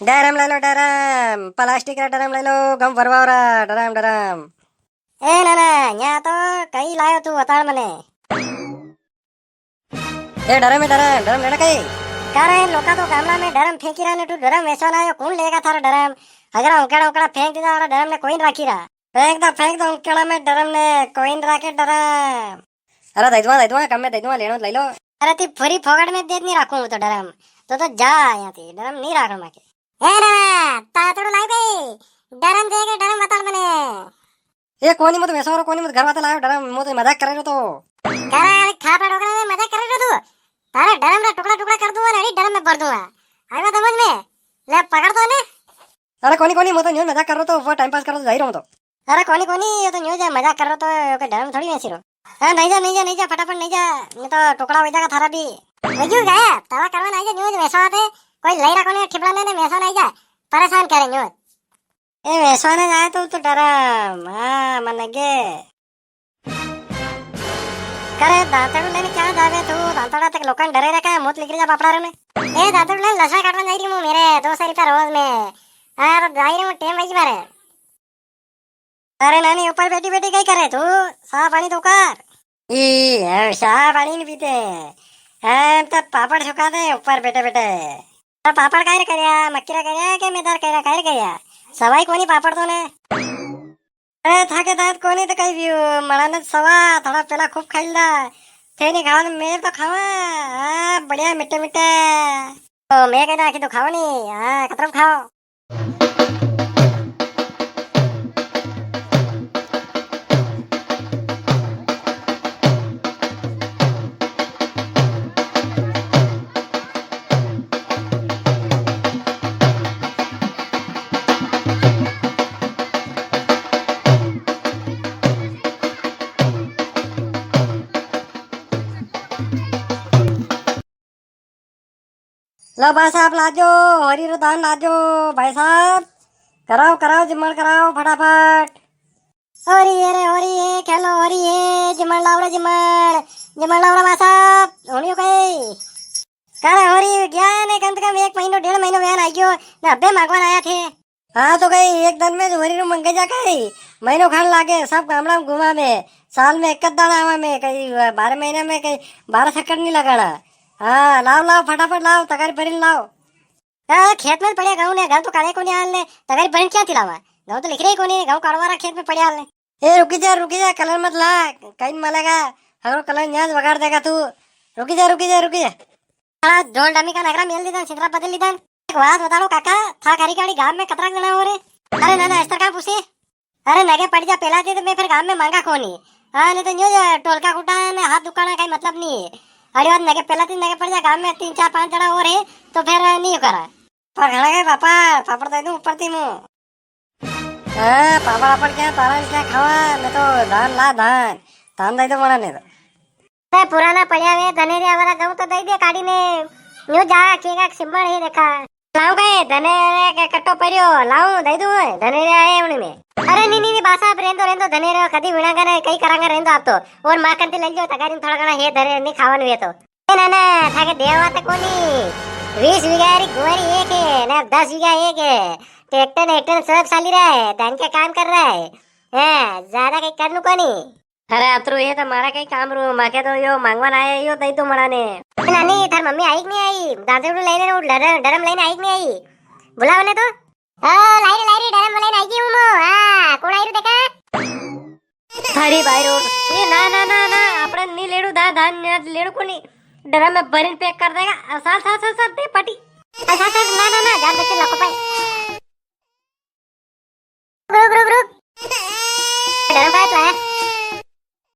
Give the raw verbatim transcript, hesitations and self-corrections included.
Durham ले लो, Durham, plastic रा Durham ले लो, गम भरवा रा, डरम, डरम। ए नाना, न्या तो कई लायो तू, बताड़ मने। ए डरम है, डरम, डरम लेना कई? का रे, लोका तो गामला में डरम फेंकी रहा ने, तू डरम वेचवा ना आयो, कौन लेगा थारा डरम? अगर उकड़ा उकड़ा फेंक दीदा, डरम ने कोई नी राखी रहा। फेंक दो, फेंक दो, उकड़ा में डरम ने कोई नी राखे डरम। अरे दई दूंगा, दई दूंगा, कम में दई दूंगा, लेनो तो ले लो। अरे ती फुरी फोकट में दे नी राखूं हूं तो डरम, तो, तो जा यहाँ थी, डरम नी राखणो माके। ए ना, तातड़ो लाई दे, डरम दे के डरम बताड़ मने। ए कोनी, मु तो वेसवा रो कोनी, मु तो घर वाते लायो डरम, मु तो मजाक करे रो तो। करे अरे खापड़ा डोकरा ने मजाक करे रो तू। तारे डरम रा टुकड़ा टुकड़ा कर दूंगा, रेडी डरम में भर दूंगा। आयो समझ में? ले पकड़ तो ने। अरे कोनी कोनी, मु तो न्यू मजाक कर रो तो, वो टाइम पास कर रो तो जाई रो हूं तो। अरे कोनी कोनी, ये तो न्यू जा मजाक कर रो तो, ओके डरम थोड़ी वेसी रो। हाँ, नी जा, नी जा, नी जा, फटाफट नी जा, नी तो टुकड़ा हो जाएगा थारा भी। वजू गया, ताला करवा नी जा, न्यू वेसवा आते, कोई लई रखो ने ठिपड़ा ने, ने वेसवा नी जा, परेशान करे न्यू। ए वेसवा ने जाए तू तो डरम, हाँ, मन लगे। करे दांतड़ू लेने क्या जावे तू, दांतड़ा तक लोकां डरे रे का, मौत लिख जा बापड़ा रे ने। ए दांतड़ू लेने लसा काटवा जाई री हूं मेरे, दो सौ रुपया रोज में। हाँ, तो जाई री हूं, टेम वही मारे। अरे नानी, ऊपर बैठी बैठी कई करे तू? सा पानी तो कर। ई, हम सा पानी नी पीते। हम तो पापड़ सुखाते हैं ऊपर बैठे बैठे। तो पापड़ काई रे करया, मक्की रा करया के मैदा रा करया, काई रे करया? सवाई कोनी पापड़ तो ने। अरे थाके दांत कोनी तो कई व्यू, मड़ा ने सवा, थोड़ा पेला खूब खाई ला। थे नी खावा तो मैं तो खावा। हाँ, बढ़िया मीठे मीठे। तो मैं कहना आखी तो खाओ नी, हाँ, खतरम खाओ। लो भाई साहब, लाजो, होरी रो दान लाजो, भाई साहब, कराओ, कराओ, जिमण कराओ, फटाफट। होरी है रे, होरी है, खेलो, होरी है, जिमण लाओ रे, जिमण, जिमण लाओ रे, भाई साहब, होनियो कई। करे होरी गया ने, कम से कम एक महीनो, डेढ़ महीनो व्यान आ गयो, ना अबे मांगवान आया थे। हाँ, तो कई एक दन में होरी रू मंगे जा कई, महीनो खान लागे, सब गामड़ा में घुमा में, साल में एक दाड़ा आवा में, कई बारह महीना में कई बारह चक्कर नी लगाना। हाँ, लाओ, लाओ, फटाफट लाओ, तगारी भरीन लाओ। हाँ, खेत में पड़्या गऊं ने, गऊं तो काढ़े कोनी हाल ने, तगारी भरीन क्या थी लावा? गऊं तो लिख रही कोनी, गऊं काढ़वारा खेत में पड़्या हाल ने। ए, रुकी जा, रुकी जा, कलर मत ला, कई मलेगा, हगरो कलर न्याज बगाड़ देगा तू। रुकी जा, रुकी जा, रुकी जा। साला ढोल डमी का नगरा मेल दीदन, सिंदरा बदल लीदन। एक बात बताड़ो काका, था करी काड़ी गांव में कतरा जणा हो रे? अरे ना ना, इस तरह का पूछे? अरे नगे पड़ जा पेला थी तो मैं फिर गांव में मांगा कोनी। हाँ, नी तो न्यू ज टोलका कूटा ने हाथ दुखाना कई मतलब नी है। अरे बात नगे पेला थी नगे पड़ जा, गांव में तीन चार पांच जणा और है तो फिर नी करा। पर घणा के पापा, पापड़ दे दूं ऊपर थी मुंह। हाँ, पापड़, पापड़ क्या, तारा क्या खावा, मैं तो धान ला, धान, धान दे दो बना ने तो। अरे पुराना पड़्या वे धनेरिया वाला गऊं तो दई दे काढ़ी ने। न्यू जा के का सिमण है देखा। लाऊं कई धनेरिया के कट्टो पड़्यो, लाऊं दई दूं मैं, धनेरिया है उणी में। अरे नी, नी, नी, बासा आप रेंदो, रेंदो, धनेरिया कदी विणांगा ने, कई करांगा रेंदो आप तो। और माखन ती ले लियो, तगारी में थोड़ा घणा है धनेरिया नी खावन वे तो। ए ना, ना, थाके देवा तो कोनी। बीस बीघा री गुवारी एक है, ना दस बीघा एक है। ट्रैक्टर, ट्रैक्टर सब चाली रहा है, धान का काम कर रहा है। हैं, ज्यादा कई करनू कोनी। अरे अतरू, ये तो मारा कई काम रू, माके तो यो मांगवान आया, यो दई दो मड़ा ने। नानी, थार मम्मी आई कि नी आई? दादू लेने वो डर-, डरम लेने आई कि नी आई? बुलाओ ने तो। ओ, लाई रे, लाई रे, डरम लेने आई गई हूँ मो। हाँ, कौन आई रू देखा? थारी भाई रो। ये ना, ना, ना, ना, आपणे नी लेड़ू दा-, धान, ना लेड़ू कोनी। डरम में भरीन पैक कर देगा। साल, साल, साल, साल, दे पटी। साल, साल, साल, ना, ना, ना, जा